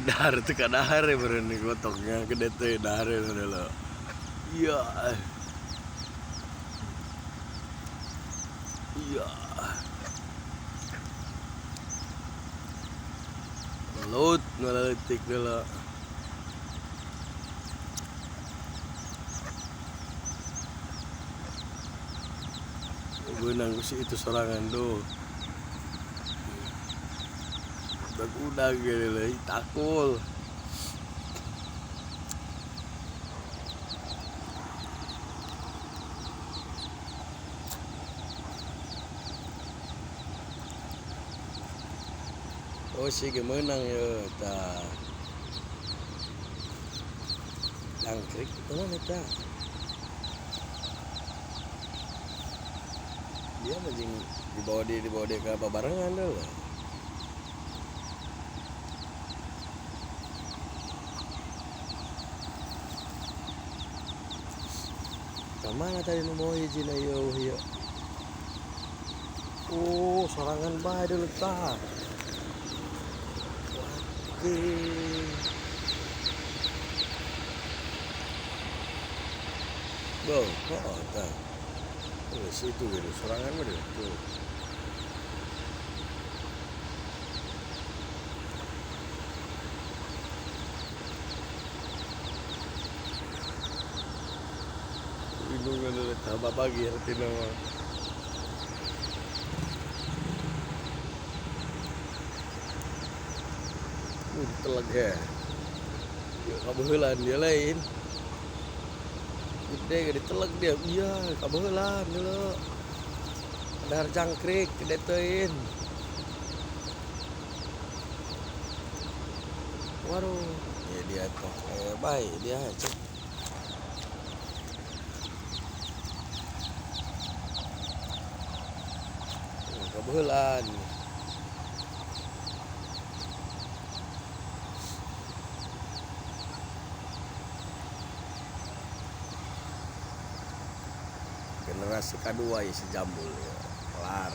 Dahar teu kadahar ya beureun gotoknya gede teh dahar ya. Iya. Iya. Laut ngaleutik deula. Beunang ku si itu sorangan tuh. Udag-udag ge takul. Oh sih menang ya ta. Jangkrik mana ta? Dia anjing dibawa dia ke babarengan dulu. Kemana tadi nu bawa hiji na ieu ieu? Oh, sorangan bae dulu tah. Bo, oh, tah. Oh, situ gitu, sorangan mah dia tuh. Indungan dulu tah babagi artina mah. Teleg ya. Ya kabeuheulan dia lain. Gede gede teleg dia. Iya, kabeuheulan dulu. Dahar jangkrik gede teuing. Waduh, ya dia tuh baik dia cek. Kabeuheulan. Generasi kedua ya si Jambul ya. Kelar.